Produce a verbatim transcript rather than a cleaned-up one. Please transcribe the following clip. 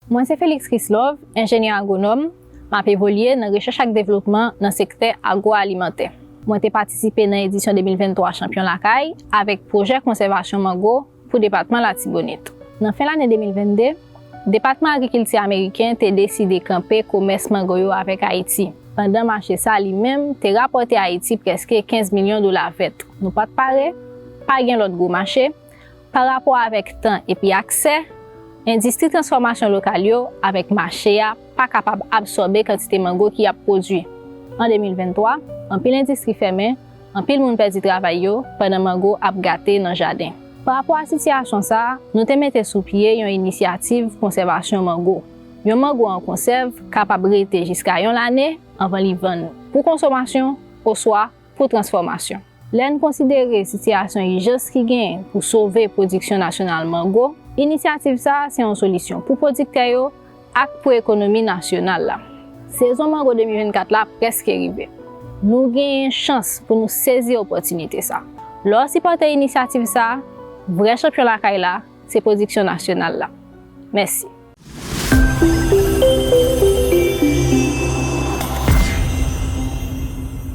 Mwen se Félix Chrislove, enjenyè agwonòm. M ap evolye nan rechèch ak devlopman nan sektè agwoalimantè. Mwen te patisipe nan edisyon de mil venntwa Chanpyon Lakay avèk pwojè konsèvasyon mango pou depatman Latibonit. Nan fen lane de mil vennde, Depatman Agrikilti ameriken te deside kanpe komès mango yo avèk Ayiti, pandan mache sa li menm te rapòte Ayiti prèske kenz milyon dola vèt. Nou pa t pare, pa gen lòt gwo mache, pa rapò avèk tan epi aksè, endistri transfòmasyon lokal yo avèk mache a pa kapab absòbe kantite mango ki ap pwodui. An de mil venntwa, anpil endistri fèmen, anpil moun pèdi travay yo pandan mango ap gate nan jaden. Parapò a sitiyasyon sa a, nou te mete sou pye yon inisyativ konsèvasyon mango. Yon mango an konsèv kapab rete jiska yon lane anvan li vann pou konsòmasyon oswa pou transfòmasyon. Lè n konsidere sitiyasyon ijans ki genyen pou sove pwodiksyon nasyonal mango, inisyativ sa a se yon solisyon pou pwodiktè yo ak pou ekonomi nasyonal la. Sezon mango de mil vennkat la prèske rive. Nou genyen chans pou nou sezi opòtinite sa. Lè w sipòte inisyativ sa a, vrè chanpyon lakay la se pwodiksyon nasyonal la. Mèsi.